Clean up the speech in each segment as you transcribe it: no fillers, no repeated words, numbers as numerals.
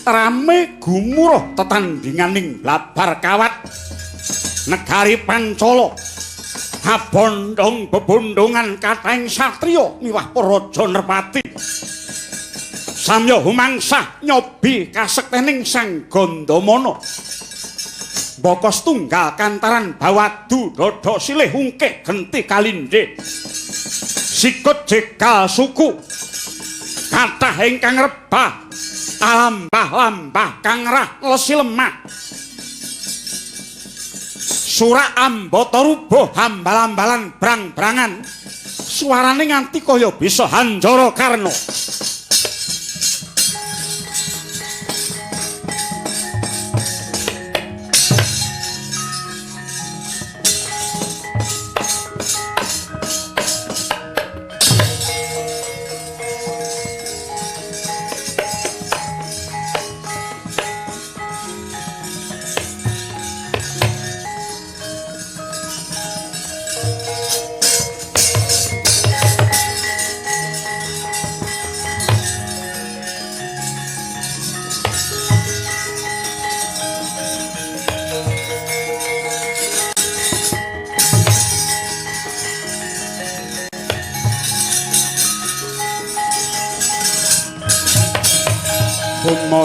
Rame gumuruh tetandhinganing Blabar Kawat negari Pancala. Abondong bebondongan kathahing satriya miwah para nerpati. Samya humangsah nyobi kasektening Sang Gandamana. Baka setunggal kantaran bawadu dada silih ungkih genti kalindhe. Sikut jegal suku kathah ingkang rebah alambah-lambah kang rah lesi lemah. Surak ambata rubuh ambal-ambalan brang-brangan suarane nganti kaya bisa hanjara karna.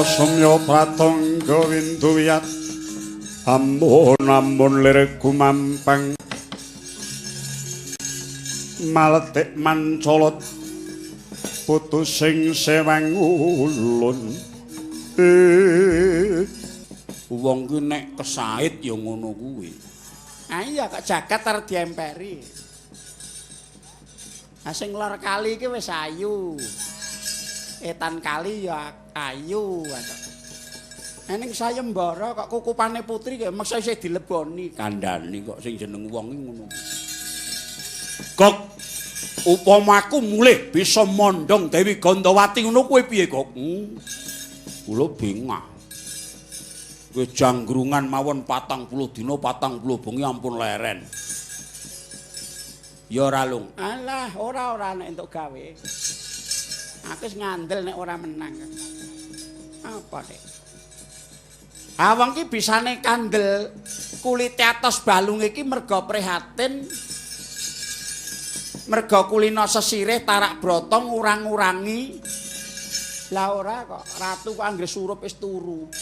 Samya pratangga windu wiyat amun-amun lir gumampang maletik mancolot putu sing sewang ulun. Wong kuwi nek kesait ya ngono kuwi. Ah iya kok jagat arep diemperi. Ah sing lor kali iki wis ayu. Etan kali ya ayu. Ning sayembara kok kukupane putri kok meksa isih dileboni. Kandhani kok sing jeneng wong iki ngono. Kok upama aku mulih bisa mondhong Dewi Gandawati ngono kuwi piye kok? Kula bengah. Kowe janggrungan mawon 40 dina 40 bengi ampun leren. Ya ora lung. Alah, ora nek entuk gawe. Aku wis ngandel nek ora menang. Apa nek? Ah wong ki bisane kandel kulite atos balung iki merga prihatin. Merga kulina sesirih tarak brata ngurang-ngurangi. Lah ora kok, ratu kok anggere surup wis turu.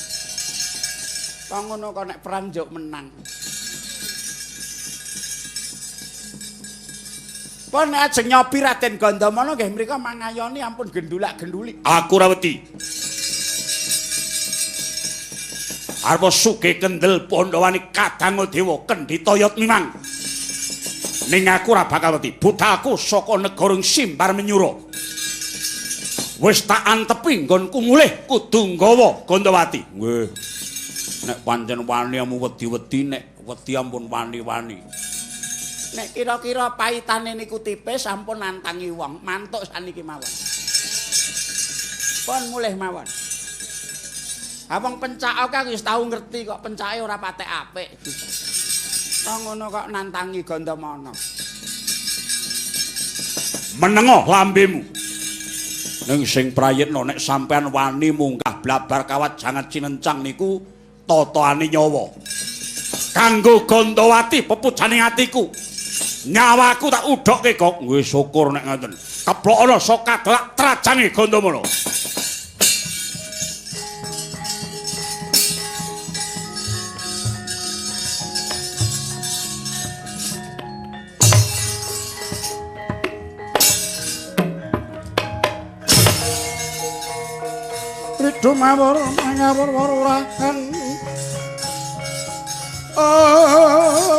Kok ngono kok nek perang njuk menang. Pun nek ajeng nyobi Raden Gandamana nggih mriku mangayoni ampun gendulak-genduli. Aku ora wedi. Arep sugih kendel Pandhawane Kadang Dewa Kendhita Yatmimang. Ning aku ora bakal wedi. Budhaku saka negara Simbar Menyura. Wis tak antepi nggonku mulih kudu nggawa Gandawati. Nggih. Nek pancen wani amu wedi-wedi, nek wedi ampun wani-wani. Nek kira-kira paitane niku tipis ampun nantangi wong, mantuk saniki mawon. Pun mulih mawon. Ha wong pencak aku wis tau ngerti kok pencake ora patek apik. Kok ngono kok nantangi Gandamana. Menengo lambemu. Ning sing prayitna nek sampean wani munggah Blabar Kawat jangan cinencang niku tataane nyawa. Kanggo Gandawati pepujane atiku. Nyawaku tak udhokke kok. Nggih syukur nek ngoten. Keplokana saka delak trajange Gandamana. Rido mawur mangawur wurahan. Oh.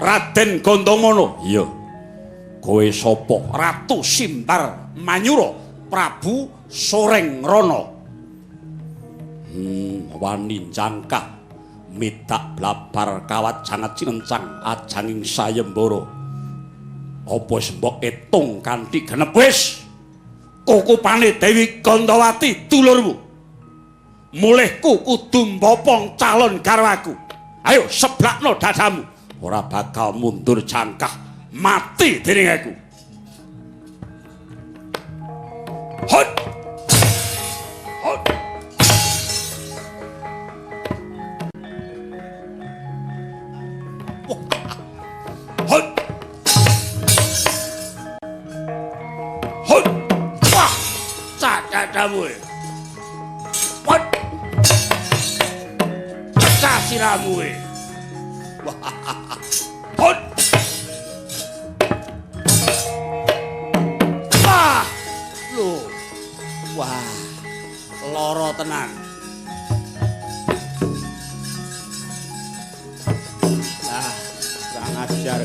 Raden Gandamana. Iya. Gawe sapa? Ratu Simbar Manyura, Prabu Sorengrana. Wani jangkah midak blabar kawat jangat cinencang ajanging sayembara. Apa wis mbok etung kanthi genep wis? Kukupane Dewi Gandawati dulurmu. Mulihku kudu mbopong calon garwaku. Ayo seblakno dadamu. Ora bakal mundur jangkah, mati dening aku. Hot. Hot. Hot. Hot. Wah, cacadamu. Hot. Cacah siramu. Wah. Hot. Wah. Lho. Wah. Lara tenan. Lah, kurang ajar.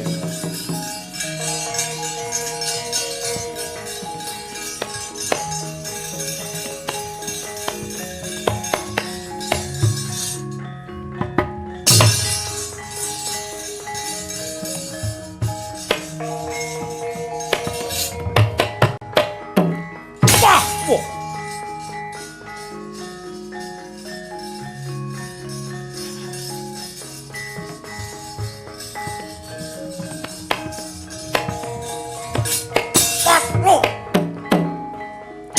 Wah. Wah. Wah.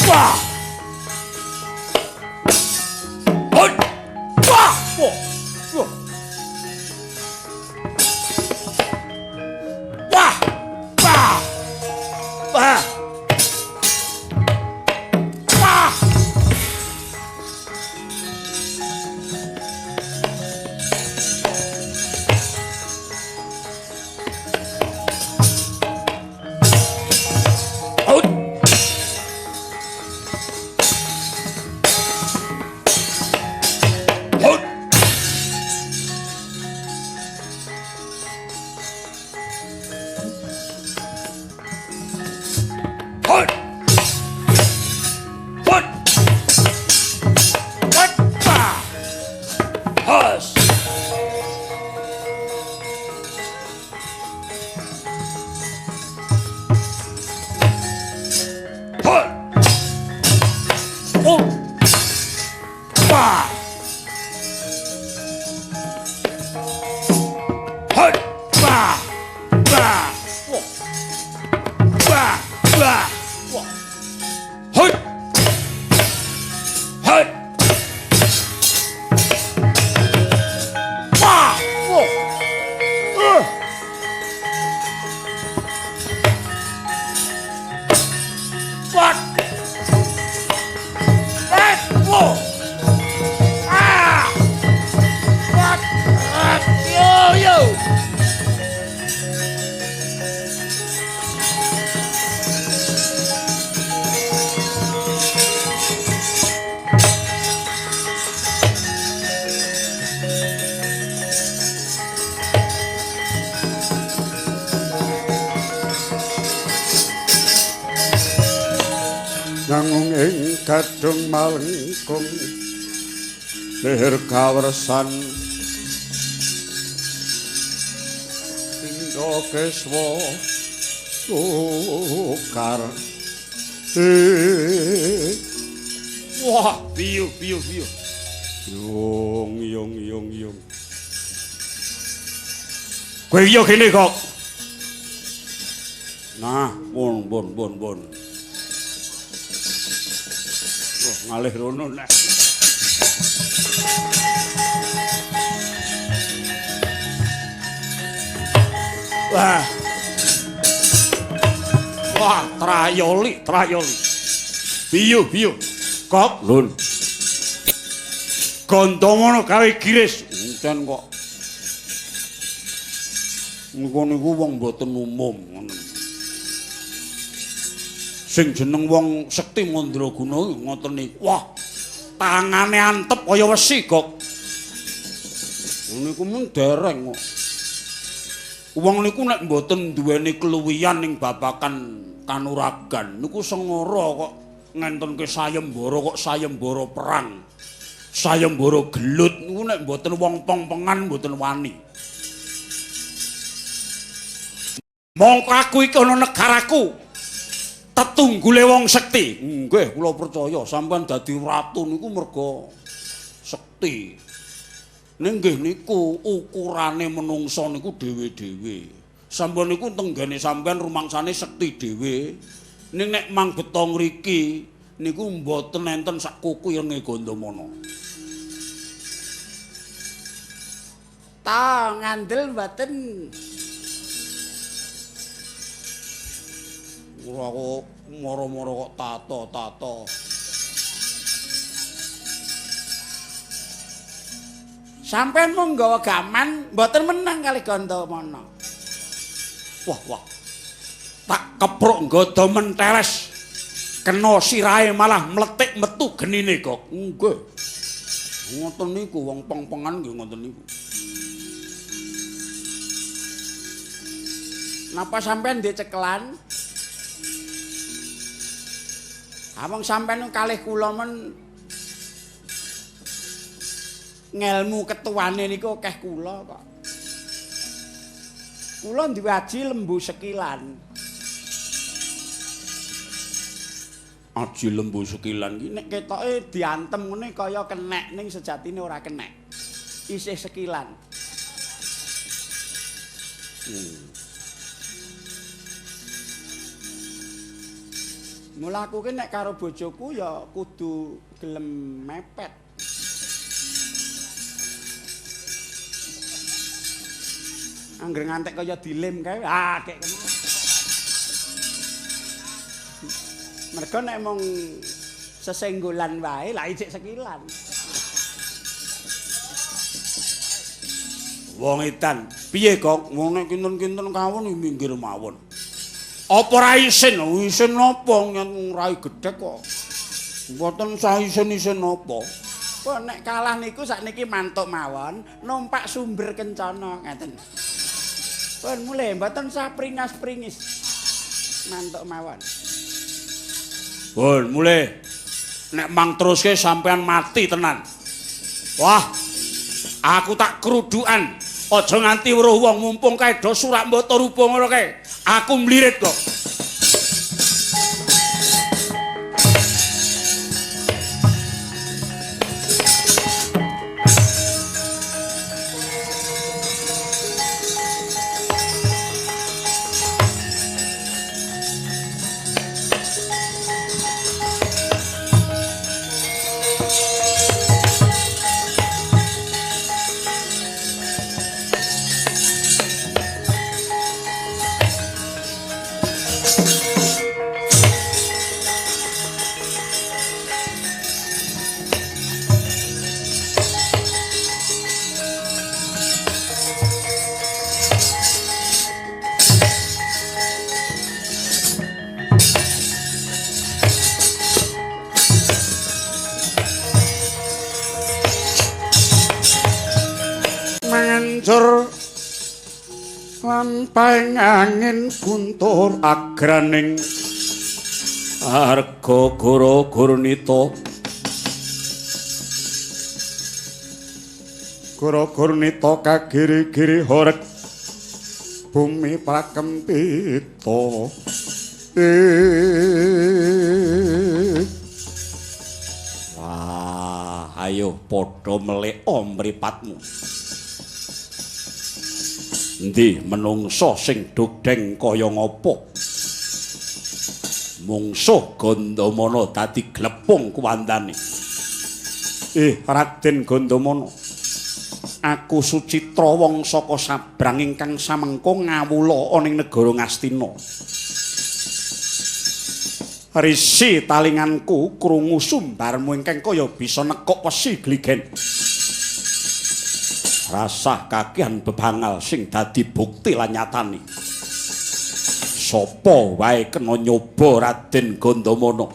Wah. Hot. Wah. Wah. Wah. Wah. Wah. Wah. Wah. Hot. Hot. Hot. Hot. Hot. Bah. Hos. Hot. Oh. Bah. Hot. Bah. Bah. Wah. Bah. Bah. Wah. Hot. Hot. Wah. Wah. Wah. What? Wah. Ah. What? Ah. Yo yo. Nangung ing gadhung malengkung leher kawersan Indha Keswa tukar. Wah, biyu biyu biyu. Yung yung yung yung. Kowe iki yo kene kok. Nah, pun pun pun pun. Wah, ngalih rono nek. Wah. Wah, trayoli, trayoli. Biyu, biyu. Kok, Lun. Gandamono gawe giris. Encen kok. Niku niku wong mboten umum ngono. Sing jeneng wong sekti mandraguna ngoten niku. Wah, tangane antep kaya wesi, Gok. Niku mung dereng kok. Wong niku nek mboten duweni keluwihan ning babakan kanuragan niku sengara kok ngentenke sayembara kok sayembara perang. Sayembara gelut niku nek mboten wong pong-pongan mboten wani. Mongko aku iki ana negaraku. Tetunggule wong sekti. Nggih, kula percaya sampean dadi ratu niku merga sekti. Ning nggih niku ukurane menungsa niku dhewe-dhewe. Sampeyan niku tenggene sampeyan rumangsane sekti dhewe. Ning nek mang beta ngriki niku mboten enten sak kuku irenge Gandamana. Ta ngandel mboten. Ora kok moro-moro kok tato-tato. Sampeyan mung nggawa gaman mboten menang kali Gandamana. Wah, wah. Tak kepruk nggoda menteles. Kena sirahe malah mletik metu genine kok. Nggih. Ngoten niku wong peng-pengan nggih ngoten niku. Napa sampeyan ndek cekelan? Wong sampeyan kalih kula men ngelmu ketuane niku akeh kula kok. Kula duwe aji lembu sekilan. Aji lembu sekilan iki nek ketoke diantem ngene kaya kenek ning sejatine ora kenek. Isih sekilan. Mula aku ki nek karo bojoku ya kudu gelem mepet. Angger ngantek kaya dilem kae, ah kek kena. Mergo nek mung sesenggolan wae lah ijik sekilan. Wong edan, piye kok? Wong nek kinten-kinten kawon minggir mawon. Apa ra isin? Isin napa yen rai gedhek kok. Mboten sah isin-isin napa. Kok nek kalah niku sakniki mantuk mawon numpak sumber kencana ngaten. Pun mulih mboten sah pringas-pringis. Mantuk mawon. Pun mulih. Nek mang teruske sampean mati tenan. Wah. Aku tak kerudukan. Aja nganti weruh wong mumpung kae do surak mbata rupa ngono kae. Aku mlirit kok. Lampahing angin guntur agraning arga goro gurnita goro gurnita kagiri-giri horeg bumi prakempita. Wah, ayo padha melek mripatmu. Endi menungsa sing dogdeng kaya ngapa? Mungsuh Gandamana dadi glepung kuwandane. Raden Gandamana, aku Sucitra wong saka Sabrang ingkang samengko ngawula ana ing negara Ngastina. Risi talinganku krungu sumbarmu ingkang kaya bisa nekuk wesi gligen. Rasah kakehan bebangal sing dadi bukti lan nyatane. Sapa wae kena nyoba Raden Gandamana.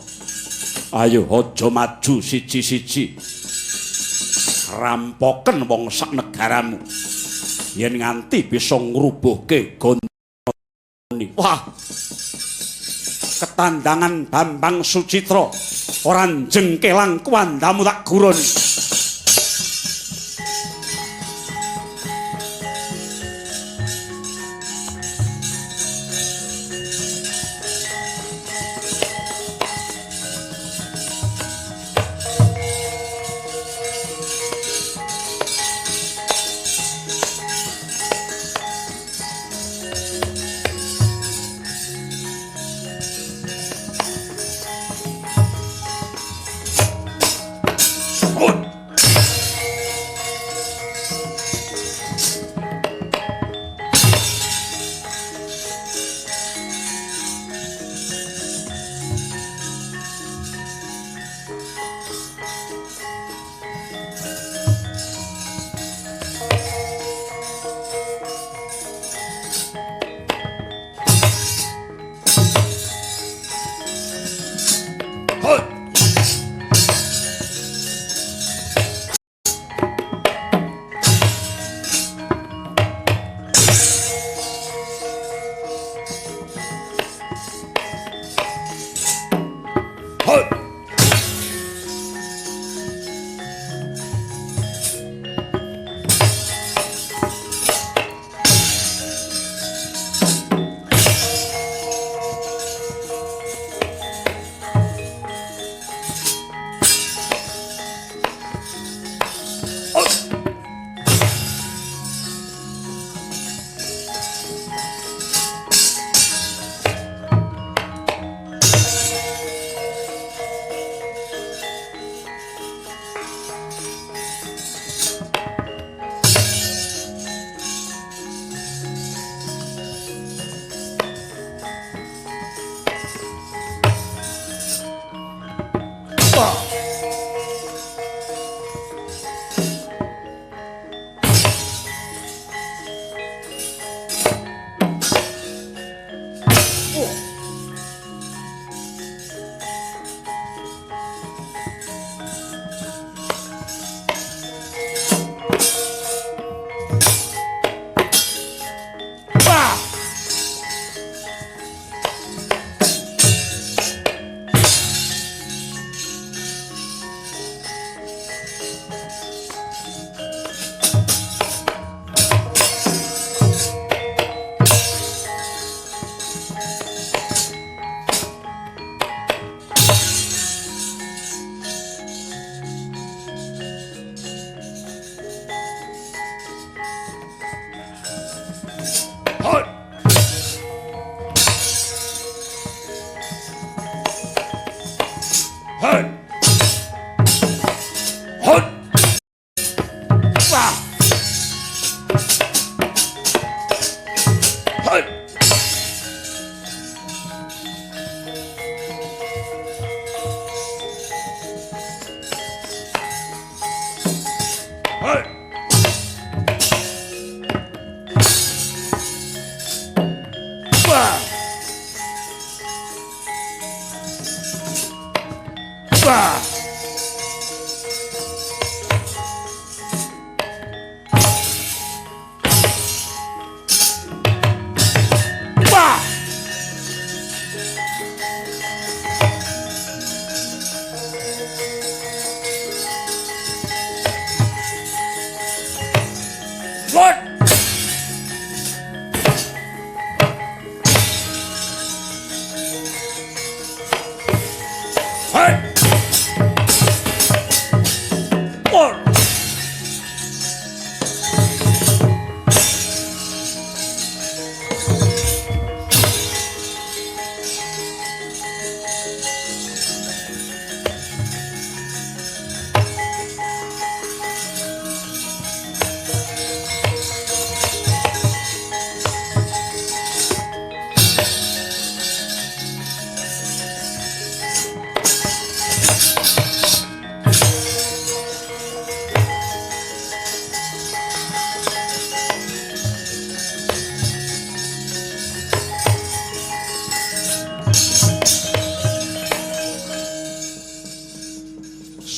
Ayo aja maju siji-siji. Rampoken wong sak negaramu. Yen nganti bisa ngrubuhke Gondoni. Wah. Ketandangan Bambang Sucitra ora jengkelang kuwandamu tak gurun.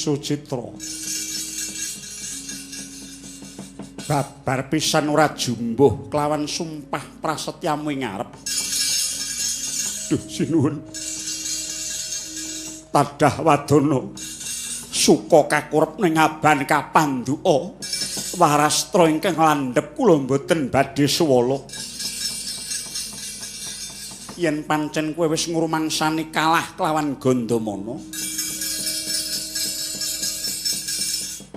Sucitra. Babar pisan ora jumbuh kelawan sumpah prasetyamu ing ngarep. Duh sinuwun. Tadah wadana suka kakurep ning aban kapanduka warastra ingkang landhep kula mboten badhe suwala. Yen pancen kowe wis ngrumangsani kalah kelawan Gandamana,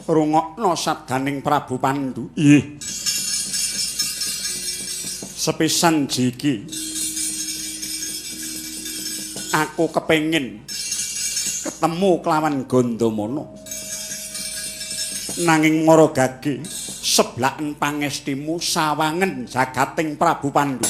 rungokno sabdaning Prabu Pandu. Ih. Sepisan jiki aku kepengin ketemu kelawan Gandamana. Nanging maragage seblaken pangestimu sawangen jagating Prabu Pandu.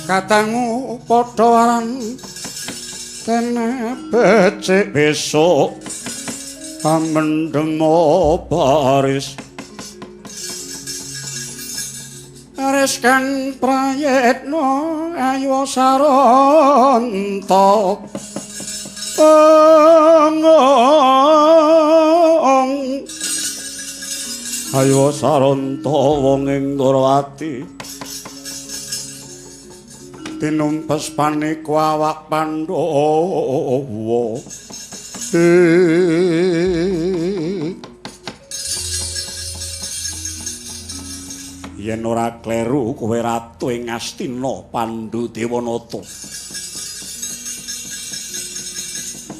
Katangmu padha waran tene becik besok pamendemo baris aris kang prayitna ayo saranta ayo saranta wong ing Ndorowati tinumpes paniku awak Pandhawa. Yen ora kleru kowe ratu ing Astina Pandhu Dewanata.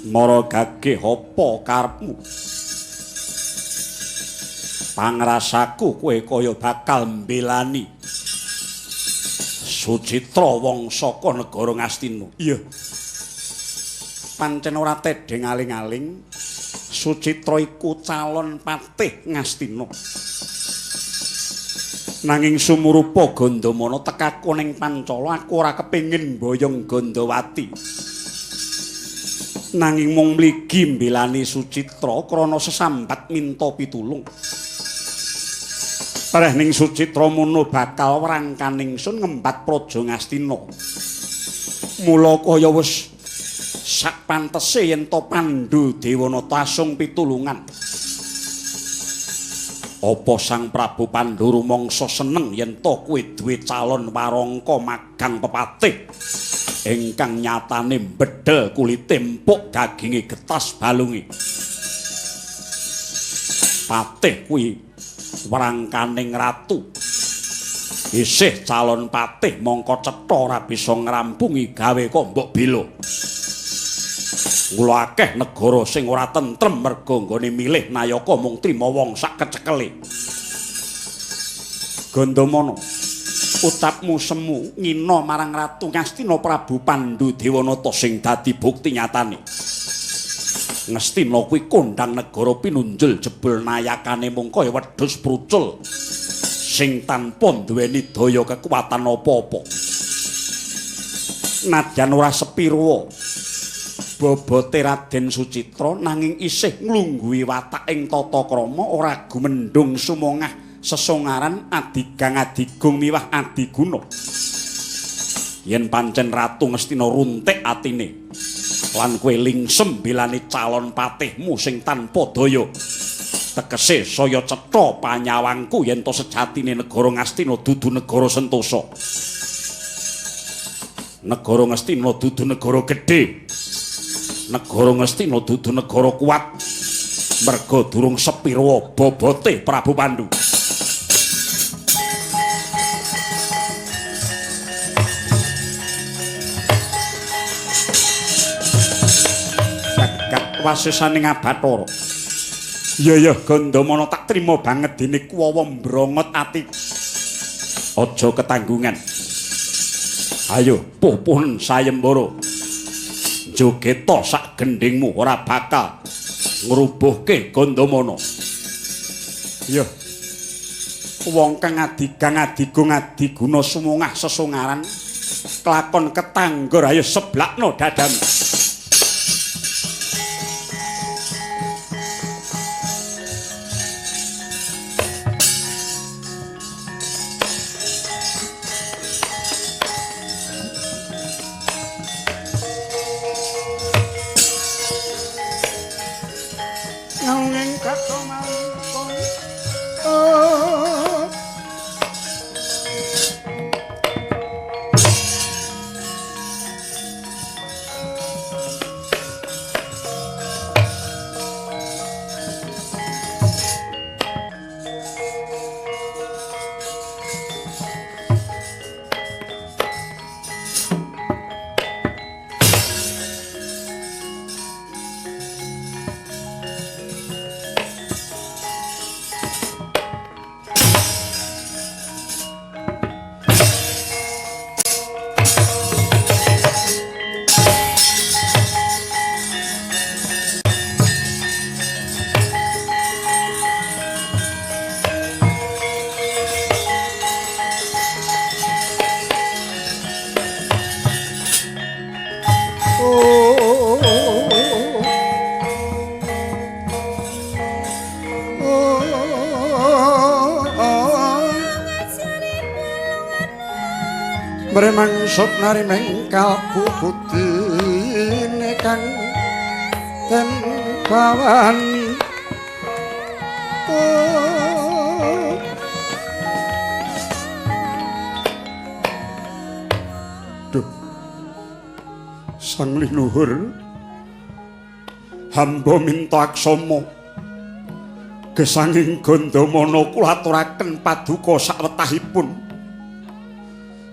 Mara gageh apa karepmu? Pangrasaku kowe kaya bakal mbelani Sucitra wong saka negara Ngastina. Iya. Pancen ora tedheng aling-aling, Sucitra iku calon patih Ngastina. Nanging sumurupa Gandamana tekaku ning Pancala, aku ora kepengin mboyong Gandawati. Nanging mung mligi mbelani Sucitra krana sesambat minta pitulung. Reh ning Sucitra mono bakal wrangkaning sun ngembat praja Ngastina. Mula kaya wis sak pantese yen to Pandhu Dewanata asung pitulungan. Apa Sang Prabu Pandhu rumangsa seneng yen to kowe duwe calon warangka magang pepatih ingkang nyatane mbedhel kulite empuk daginge getas balunge. Patih kuwi wrangkaning ratu. Isih calon patih mongko cetha ora bisa ngrampungi gawe kok mbok bela. Mula akeh negara sing ora tentrem merga nggone milih nayaka mung trima wong sak kecekele. Gandamana, ucapmu semu ngina marang Ratu Ngastina Prabu Pandhu Dewanata sing dadi bukti nyatane. Ngastina kuwi kondhang negara pinunjul jebul nayakane mung kaya wedhus prucul sing tanpa duweni daya kekuatan apa-apa. Nadyan ora sepirwa bobote Raden Sucitra nanging isih nglungguhi watak ing tata krama ora gumendhung sumongah sesongaran adigang adigung miwah adiguna. Yen pancen Ratu Ngastina runtik atine lan kowe lingsem belani calon patihmu sing tanpa daya, tegese saya cetha panyawangku yen to sejatine negara Ngastina dudu negara sentosa. Negara Ngastina dudu negara gedhe. Negara Ngastina dudu negara kuat. Merga durung sepirwa bobote Prabu Pandu. Jagat wasisaning Abathara. Iya ya Gandamana tak trima banget dene kuwawa mbrongot ati. Aja ketanggungan. Ayo pupuhen sayembara. Jogeta sak gendhingmu ora bakal ngrubuhke Gandamana. Iya. Wong kang adigang adigung adiguna sumungah sesungaran kelakon ketanggor ayo seblakno dadamu. Mremangsuk nari mengkal putine kang den bawani. Duh. Sang linuhur, hamba minta aksama gesanging Gandamana kula aturaken paduka sawetahipun.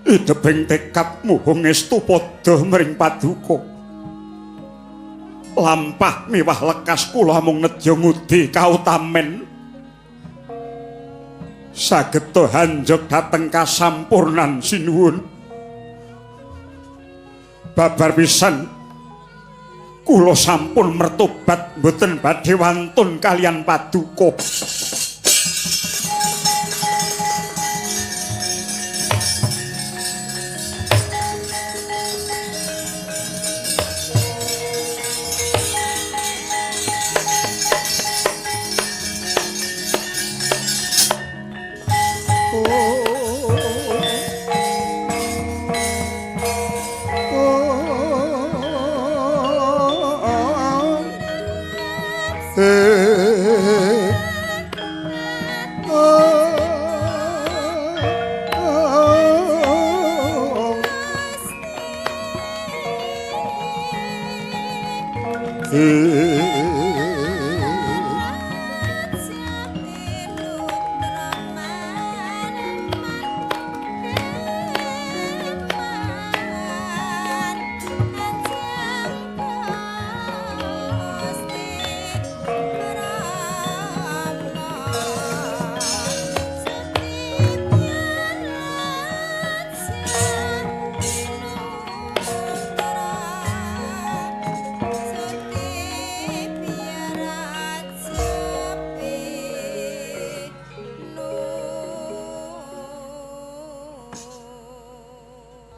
Ideping tekad muhung ngestu padha mring paduka. Lampah miwah lekas kula mung nedya ngudi kautamen. Sageta hanjog dhateng kasampurnan sinuwun. Babar pisan kula sampun mertobat mboten badhe wantun kalian paduka.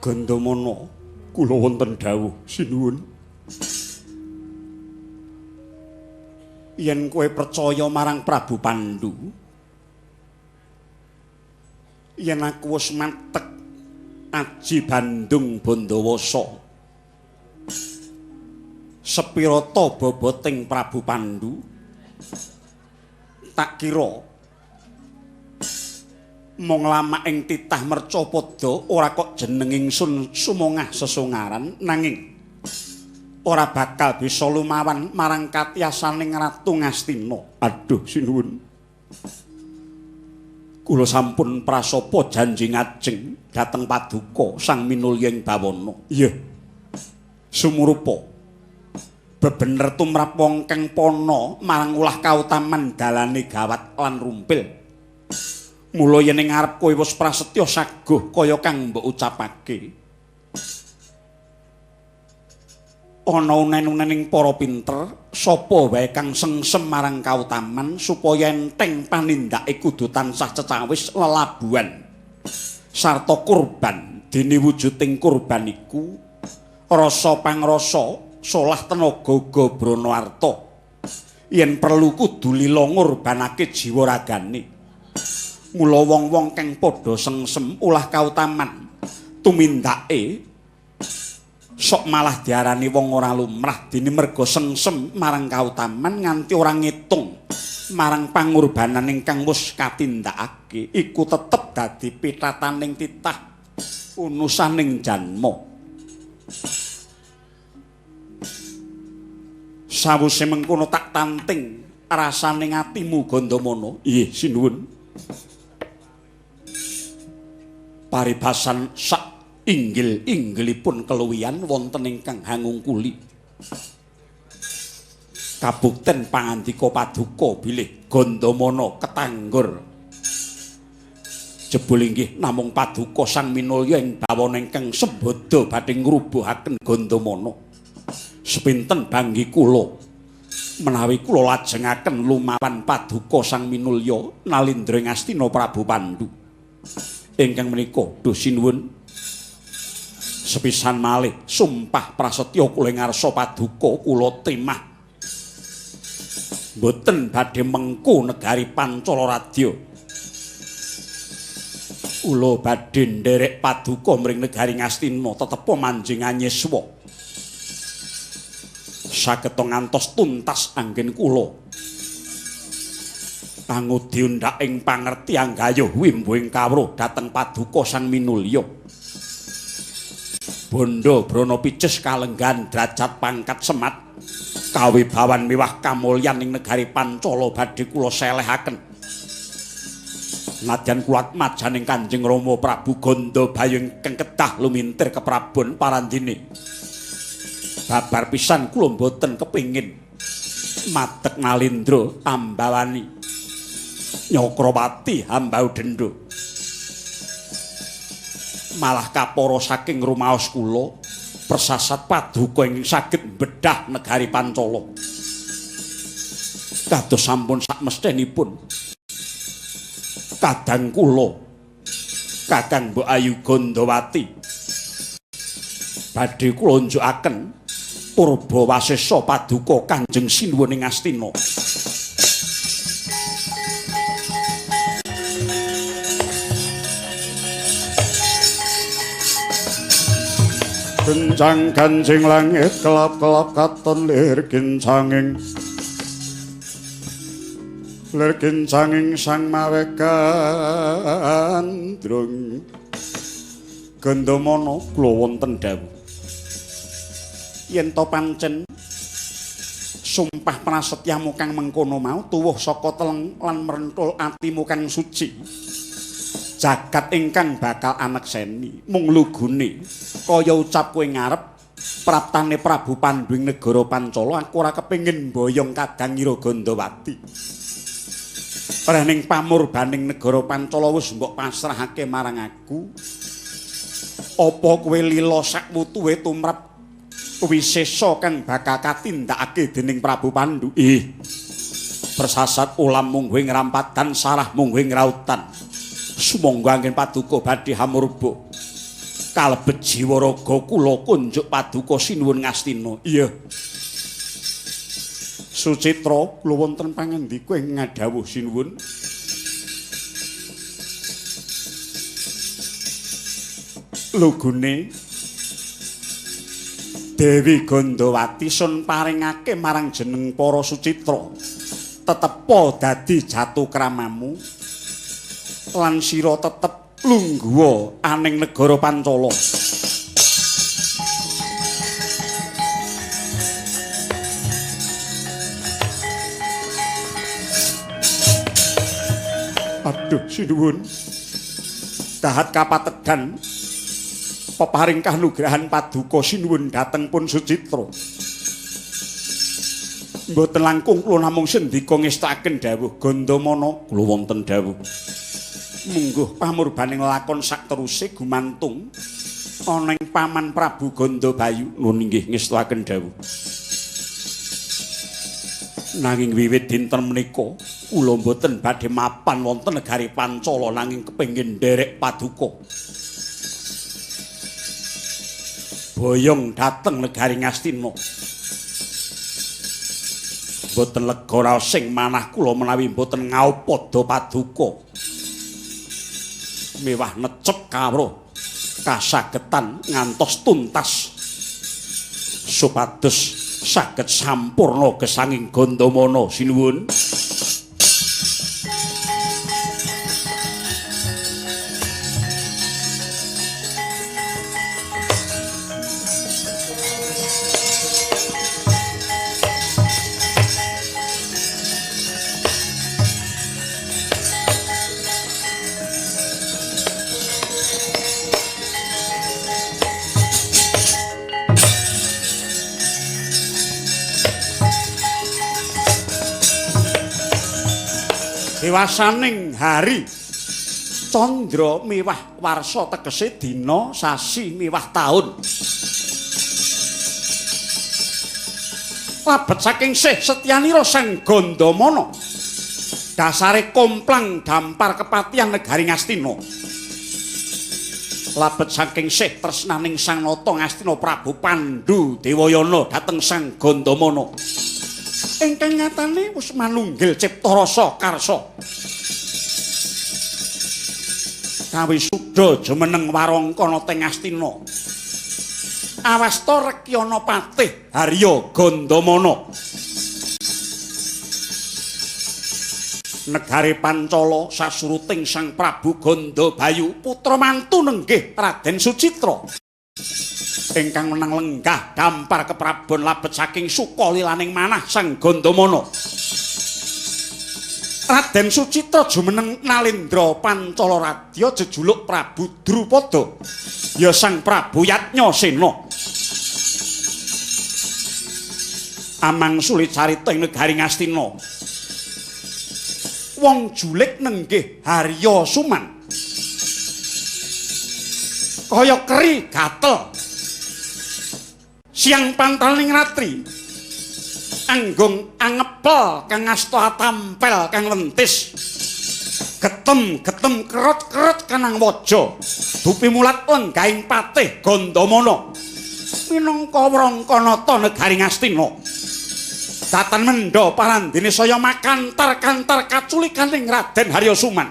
Gandamana kula wonten dawuh sinuwun. Yen kowe percaya marang Prabu Pandu, yen aku wis matek aji Bandung Bandawasa, sepirata boboting Prabu Pandu, tak kira mung lamak ing titah mercapada ora kok jeneng ingsun sumongah sesungaran, nanging ora bakal bisa lumawan marang katiyasaning Ratu Ngastina. Aduh sinuwun, kula sampun prasapa janji ngajeng dhateng paduka Sang Minulya ing Bawana. Iya, sumurupa Bebener tumrap wong kang pana marang ulah kautaman dalane gawat lan rumpil. Mula yen ing ngarep kowe wis prasetya saguh kaya kang mbok ucapake. Ana unen-unening para pinter, sapa wae kang sengsem marang kautaman supaya enteng panindake kudu tansah cecawis lelabuhan sarta kurban. Dene wujuding kurban iku rasa pangrasa solah tenaga uga brana arta. Yen perlu kudu lila ngurbanake jiwa ragane. Mula wong-wong kang padha sengsem ulah kautaman tumindake sok malah diarani wong ora lumrah dene merga sengsem marang kautaman nganti ora ngitung marang pangurbanan ingkang wis katindakake iku tetep dadi pitataning titah unusaning janma. Sawuse mengkono tak tanting rasane atimu Gandamana. Nggih, sinuwun. Paribasan sak inggil-inggilipun keluwihan wonten ingkang hangungkuli. Kabukten pangandika paduka bilih Gandamana ketanggur. Jebul inggih namung paduka Sang Minulya ing bawana ingkang sembada badhe ngrubuhaken Gandamana. Sepinten banggi kula menawi kula lajengaken lumawan paduka Sang Minulya nalindra ing Astina Prabu Pandu. Ingkang menika duh sinuwun. Sepisan malih sumpah prasetya kula ing ngarsa paduka kula trimah mboten badhe mengku negari Pancala Radya. Kula badhe nderek paduka mring negari Ngastina tetepa manjing anyiswa. Sageta ngantos tuntas anggen kula. Pangudi undhak ing pangerti anggayuh wimbuhing kawruh dhateng paduka Sang Minulya. Bondo brana picis kalenggan derajat pangkat semat kawibawan miwah kamulyan ing negari Pancala badhe kula selehaken. Nadyan kula atmajaning Kanjeng Rama Prabu Gandabayu ingkang kedah lumintir keprabon parandene. Babar pisan kula mboten kepingin madeg nalindra ambawani Nyakrawati hambau dendha. Malah kapara saking rumaos kula persasat paduka ingkang saged mbedah negari Pancala. Kados sampun sakmesthenipun kadang kula Kakang Mbok Ayu Gandawati badhe kula unjukaken purba wasesa paduka Kanjeng Sinuwun ing Astina. Kencang kancing langit kelap-kelap katon lir kincanging lir kincanging sang mawe gandrung. Gandamana kula wonten dawuh yen to pancen sumpah prasetyamu kang mengkono mau tuwuh saka teleng lan merentul atimu kang suci. Jagat ingkang bakal anekseni mung lugune kaya ucap kowe ngarep praptane Prabu Pandu ing negara Pancala aku ora kepengin mboyong kadang Ira Gandawati. Rening pamurbaning negara Pancala wis mbok pasrahake marang aku. Apa kowe lila sakwutuhe tumrap wisesa kang bakal katindakake dening Prabu Pandu? Ih. Persasat ulam mungguh ing rampatan sarah mungguh ing rautan. Sumangga anggen paduka badhe hamurba. Kalebet jiwa raga kula kunjuk paduka sinuwun Ngastina. Iya. Sucitra kula wonten pangandika ing ngadhawuh sinuwun. Lugune Dewi Gandawati sun paringake marang jeneng para Sucitra. Tetepa dadi jatu kramamu lan sira tetep lungguha aning negara Pancala. Aduh sinuwun. Dahat kapatedan peparing kanugrahan paduka sinuwun dhateng pun Sucitra. Mboten langkung kula namung sendika ngestakaken dawuh Gandamana kula wonten dawuh. Mungguh pamurbaning lakon sakteruse gumantung ana ing paman Prabu Gandabayu. Nun inggih ngestakaken dawuh. Nanging wiwit dinten menika kula mboten badhe mapan wonten negari Pancala nanging kepengin nderek paduka. Boyong dhateng negari Ngastina. Mboten lega raos sing manah kula menawi mboten ngaupada paduka. Mewah necep kawruh kasagetan ngantos tuntas supados saged sampurna gesanging Gandamana. Sinuwun. Dewasaning hari candra miwah warsa tegese dina sasi miwah taun. Labet saking sih setyanira Sang Gandamana dasare komplang dampar kepatihan negari Ngastina. Labet saking sih tresnaning Sang Nata Ngastina Prabu Pandhu Dewayana dhateng Sang Gandamana ingkang nyatane wis manunggil cipta rasa karsa. Kawisuda jumeneng warangkana teng Ngastina. Awasta Rekyana Patih Harya Gandamana. Negari Pancala sasuruting Sang Prabu Gandabayu putra mantu nenggih Raden Sucitra. Ingkang menang lenggah dampar keprabon labet saking sukalilaning manah Sang Gandamana. Raden Sucitra jumeneng Nalendra Pancala Radya jejuluk Prabu Drupada ya Sang Prabu Yatnyasena. Amangsuli carita ing negari Ngastina. Wong julik nenggih Harya Suman. Kaya keri gatel. Siang pantaling ratri anggung angepel kang asta tampel kang lentis getem getem kerut kerut kanang waja dupi mulat lenggahing patih Gandamana minangka wrangkanata negari Ngastina. Datan mendha parandene saya makantar kantar kaculikaning Raden Harya Suman.